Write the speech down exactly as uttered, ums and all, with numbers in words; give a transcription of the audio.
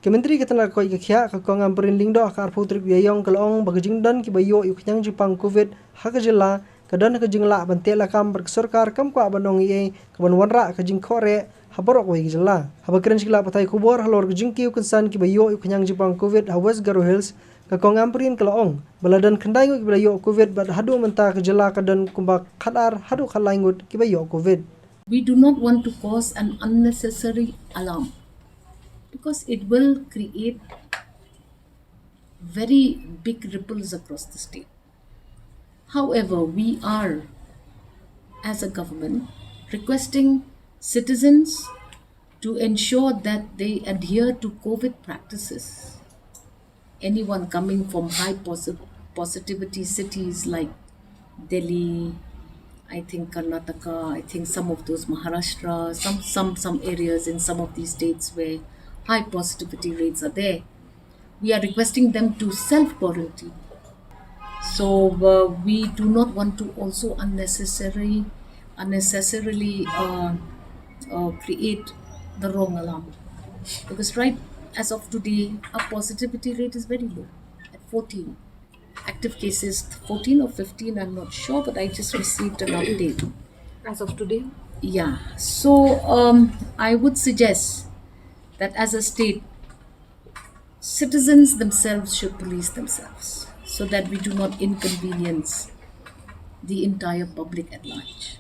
Ka Myntri ka tnad ka koit ka khiah, ka Kong Ampareen Lyngdoh, ha ka arphew tarik u Ïaïong ka la ong ba ka jingdon kiba ïoh ïa u khñiang jingpang Covid ha ka jylla ka don ha ka jinglah ban teh lakam bad ka sorkar kam kwah ban ong ei ei kaban wanrah ka jingkhohreh ha baroh kawei ka jylla. Haba kren sha ki lad pathai khubor halor ka jingkiew kynsan kiba ïoh ïa u khñiang jingpang Covid ha West Garo Hills, ka Kong Ampareen ka la ong ba la don khyndai ngut kiba la ïoh Covid bad haduh mynta ka jylla ka don kumba khatar haduh khatlai ngut kiba ïoh Covid. We do not want to cause an unnecessary alarm because it will create very big ripples across the state. However, we are, as a government, requesting citizens to ensure that they adhere to Covid practices. Anyone coming from high posi- positivity cities like Delhi, I think Karnataka, I think some of those Maharashtra, some some some areas in some of these states where high positivity rates are there, we are requesting them to self quarantine. So uh, we do not want to also unnecessary, unnecessarily uh, uh, create the wrong alarm, because right as of today, our positivity rate is very low at fourteen. Active cases, fourteen or fifteen, I'm not sure, but I just received an update. As of today? Yeah. So um, I would suggest that as a state, citizens themselves should police themselves so that we do not inconvenience the entire public at large.